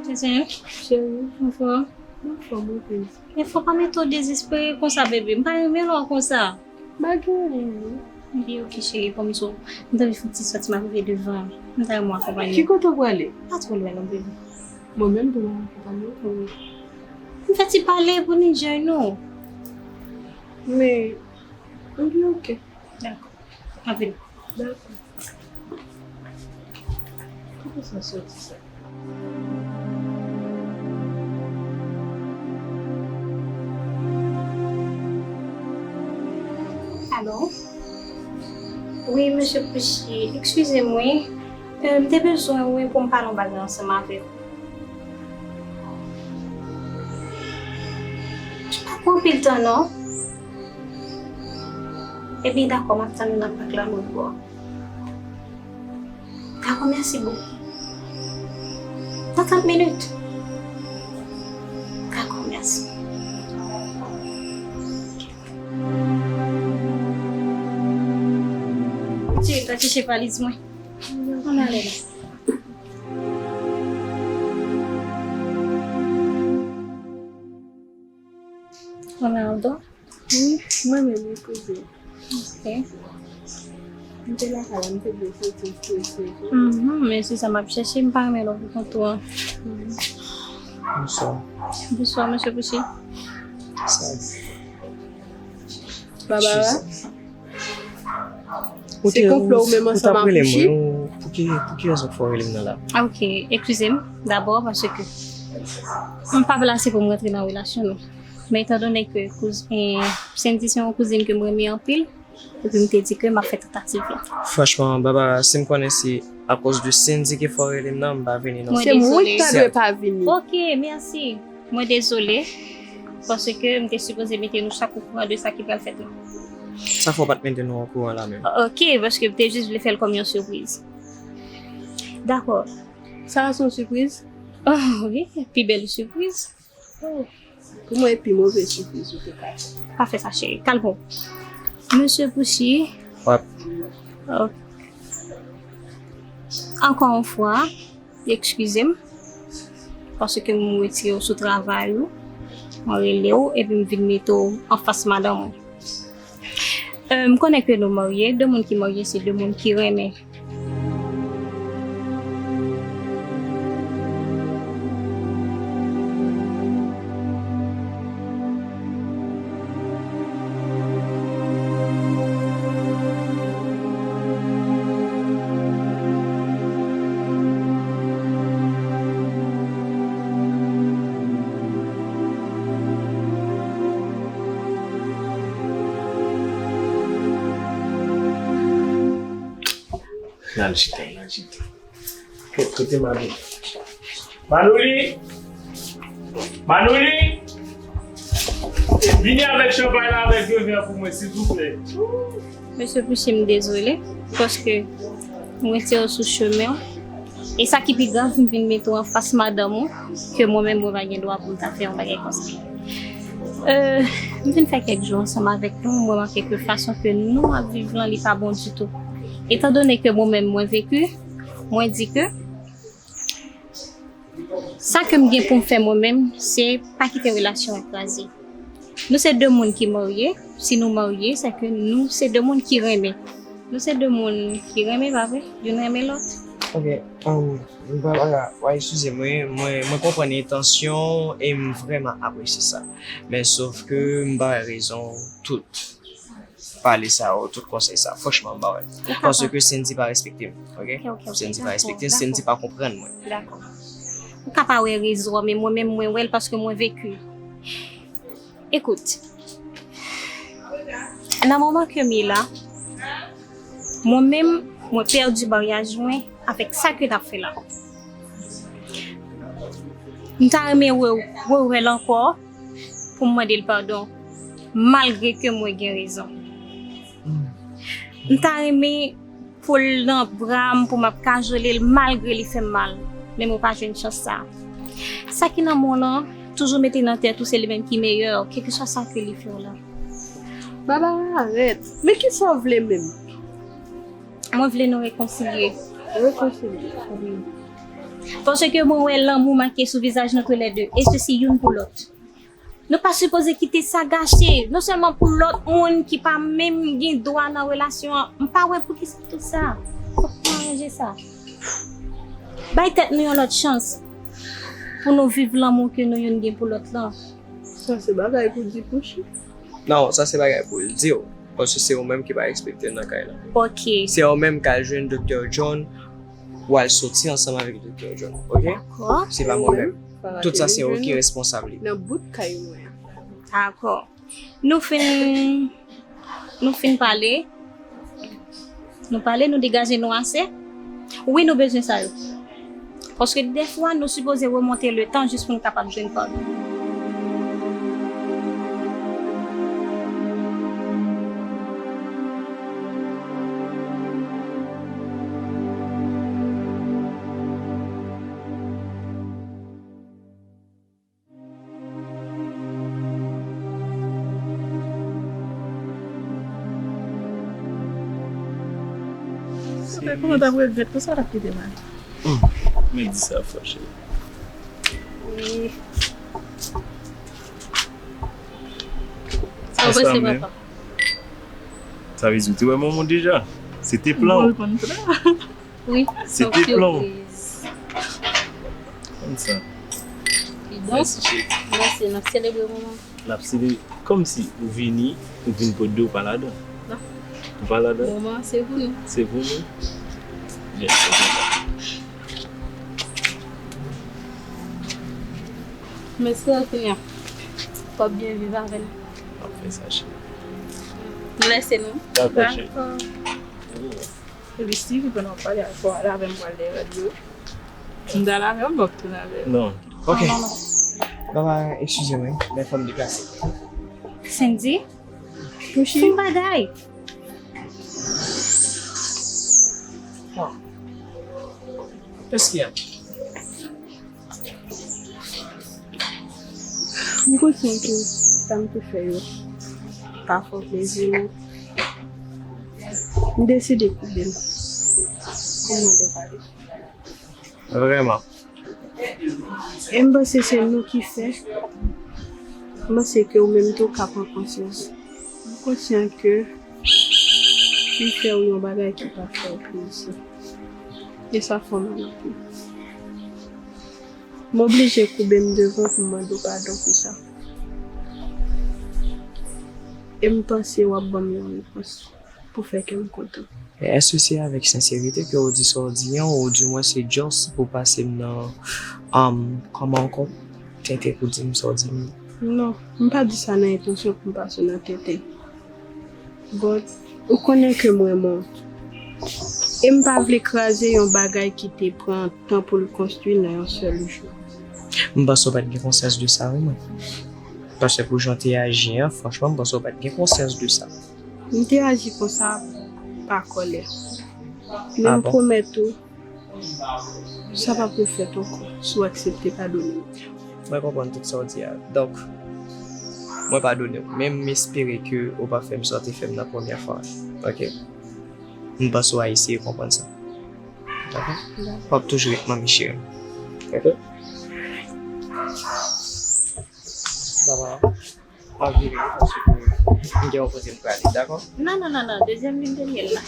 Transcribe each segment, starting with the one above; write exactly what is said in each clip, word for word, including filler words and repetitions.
Cheri, anfòm? Anfòm, wi, bebe. Men fò pa mete w dezespere konsa, bebe. M pa renmen lè w konsa. Pa gen anyen, non. Ebyen, oke, cheri, pran m sou. M ta vle fè yon ti sòti, m ap rive devan. M ta renmen w akonpanye m. Ki kote w prale? Pa twò lwen, non, bebe. Mwen menm, pou mwen akonpanye w? Wi. M fè ti pale pou n enjoy nou. Men, ebyen, oke. Dakò. Anpil. Dakò. Poukisa w soti sa? Alo? Wi, mesye Pouchi, eskize m, wi. Euh, m te bezwen w, wi, pou m pale yon bagay ansanm avè w. Pa pran anpil tan, non. Ebyen, dakò, m ap tann ou nan pak la, mwen bò. Dakò, mèsi bokou. Nan trant minit. Dakò, mèsi. Cheri, pa chèche valiz mwen. Ann ale la. Ronaldo? Wi, mwen menm, wi, kouzin. Ok. M te lakay la, m te vle soti, m strese tou. Mhm, men se sa m ap chèche, m pa renmen lè w pou kont ou an. Mhm. Bonswa. Bonswa, mesye Pouchi. Sa. Barbara? Se konplo ou menm ansanm ak Pouchi? Pou ki, pou ki rezon k fè w rele m nan la? Ah, ok, eskize m dabò paske m pa plase pou m rantre nan relasyon nou. Men etan done ke kouz-, eh, Sendy se yon kouzin ke m renmen anpil, epi m te di ke m ap fè tantativ la. Franchman, Barbara, si m konnen se akoz de Sendy ki fè w rele m nan, m pa vini non. Mwen dezole. Se mwen ki ta dwe pa vini. Ok, mèsi. Mwen dezole, paske m te sipoze mete nou chak okouran de sa ki pral fèt la. Sa fè w pa t mete nou okouran la menm? Ok, paske m te jis vle fè l kòm yon sipriz. Dakò. Sa a se yon sipriz? Oh, wi, pi bèl sipriz. Oh, pou mwen, pi move sipriz ou te ka fè. Pa fè sa, cheri. Kalme w. Mesye Pouchi. Wap. Oh. Ankò yon fwa, eskize m, paske m retire w sou travay ou, mwen rele w, epi m vin mete w anfas madanm ou. Euh, m konnen ke nou marye, de moun ki marye, se de moun ki renmen. N al chita, n al chita. Kèt, kote Manouli? Manouli! Manouli! Vini avèk chanpay la, avèk de vè pou mwen, silvouplè. Mesye Pouchi, m dezole, paske m retire w sou chemen w. E sa ki pi grav, m vin mete w anfas madanm ou, ke mwen menm, mwen pa gen dwa pou m ta fè yon bagay konsa. Euh, m vin fè kèk jou ansanm avèk nou, m remake ke fason ke nou ap viv lan, li pa bon ditou. Etan done ke mwen menm, mwen veki, mwen di ke sa ke m gen pou m fè mwen menm, se pa kite relasyon an kraze. Nou se de moun ki marye, si nou marye, se ke nou se de moun ki renmen. Nou se de moun ki renmen, pa vre? Youn renmen lòt. Ok, um, Barbara, w a eskize m, wi, mwen, mwen konprann entansyon w e m vrèman apresye sa. Men sof ke m pa wè rezon tout pale sa yo, tout konsèy sa, franchman, m pa wè. Ou kapab. Paske Sendy pa respekte m, ok? Ok, ok, ok. Sendy pa respekte m, Sendy pa konprann mwen. Dakò. Ou ka pa wè rezon an, men mwen menm, mwen wè l paske mwen veki. Ekout, nan moman ke m ye la, mwen menm, mwen pèdi maryaj mwen avèk sa ke n ap fè la. M ta renmen wè, rewè l ankò pou m mande l padon, malgre ke mwen gen rezon. M ta renmen pou l nan bra m, pou m ap kajole l, malgre li fè m mal. Men mwen pa jwenn chans sa. Sa ki nan men w lan, toujou mete nan tèt ou se li menm ki meyè, kèlkeswa sa ke li fè w la. Barbara, arèt. Men kisa w vle menm? Mwen vle nou rekonsilye. Rekonsilye? Wi. Paske mwen wè lanmou make sou vizaj nou toulède, e se si youn pou lòt. Nou pa sipoze kite sa gache, non sèlman pou lòt moun ki pa menm gen dwa nan relasyon an, m pa wè poukisa tout sa. Fòk nou aranje sa. Bay tèt nou yon lòt chans pou nou viv lanmou ke nou youn gen pou lòt lan. Sa se bagay pou di Pouchi. Non, sa se bagay pou l di w. Paske se ou menm ki pa respekte l nan kay la. Ok. Se ou menm k al jwenn Doktè John, w al soti ansanm avèk Doktè John. Ok? Dakò. Se pa mwen menm. Tout sa se ou ki responsab li. Nan bout kay mwen. Dakò. Nou fin, nou fin pale. Nou pale, nou degaje nou ase. Wi, nou bezwen sa yo. Paske dèfwa, nou sipoze remonte letan jis pou n kapab jwenn padon. Kòman w t ap regrèt konsa w t ap kite m ale? Hmm. Men di sa fò, cheri. Wi. Sa w panse, papa? Sa vle di w te wè manman w deja? Se te plan w. Bon, l konn plan. Wi, se te plan w. Konn sa. Kidonk, mèsi, cheri. Mèsi, n ap selebre moman. N ap selebre. Kòmsi ou vini, ou vin pou de, ou pa ladan. Non. Ou pa ladan? Moman an se pou nou. Se pou nou? Yes, se pou nou. Mèsi anpil. W ap byen viv avè l. W ap fè sa, cheri. Nou lèse nou. Dakò, cheri. Dakò. Epi Stevie, pandan w ap pale avè m, pral dèyè radyo. M t al avè w, m p ap tounen avè w. Non. Ok. Baba, eskize mwen, men fò m deplase. Sandy? Touche. Fè yon bagay. Ah. Qu'est-ce qu'il y a? M konsyan ke sa m te fè yo pa fè w plezi, men m deside koube m. Kòman w te pale? Vrèman. E m panse se nou ki fè. M panse ke ou menm tou w ka pran konsyans. M konsyan ke li fè w yon bagay ki pa fè w plezi. E sa fè w mal anpil. M oblije koube m devan w pou m mande w padon pou sa. E m panse w ap ban m yon repons pou fè kè m kontan. E èske se avèk senserite ke w di sa w di an, oudimwen se just pou pase m nan, um, kòman ankò? Tenten pou di m sa w di m? Non, m pa di sa nan entansyon pou m pase w nan tenten. But, ou konnen ke m renmen w. E m pa vle kraze yon bagay ki te pran tan pou l konstwi nan yon sèl jou. M panse w pa t gen konsyans de sa, wi, mwen. Paske pou jan w te aji an, franchman, m panse w pa t gen konsyans de sa. M te aji konsa pa kòlè. Men m pwomèt ou, sa p ap refèt ankò si w aksepte padone m. Mwen konprann tout sa w di a. Donk, mwen padone w. Men m espere ke ou pa fè m sa w te fè m nan premyè fwa a. Ok? M panse w a eseye konprann sa. Dakò? Dakò. W ap toujou ret manmi cheri m. Ok? Baba. M ap vire wi, paske m gen yon kote m prale, dakò? Non, non, non, non, dezyèm lin de myèl la.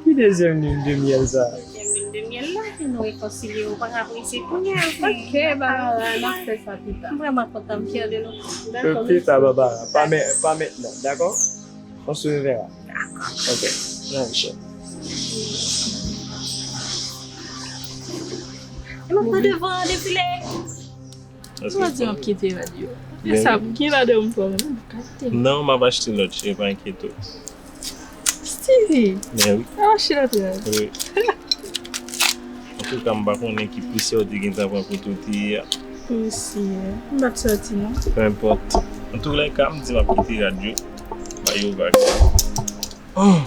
Ki dezyèm lin de myèl sa? Dezyèm lin de myèl la, ke nou rekonsilye, ou pa ka apresye kounye a. Ok, Barbara, n ap fè sa pita. M vrèman kontan, m fyè de nou. Dakò, pita, Barbara, pa men-, pa mentnan, dakò? On se reverra. Dakò. Ok, nan richè. E m ap pran devan an, defile. Ou di m ap kite radyo. E sa, pou ki radyo m pran menm? Kite m. Non, m ap achte lòt, cheri, pa enkyete w. Stevie! Men wi. Ap achte lòt radyo? Wi. Antouka, m pa konnen ki pousyè w te gentan pran kote w te ye a. Pousyè? M pa t sòti, non. Peu importe. Antoulèka, m di m ap kite radyo. Ba yo vag. Oh!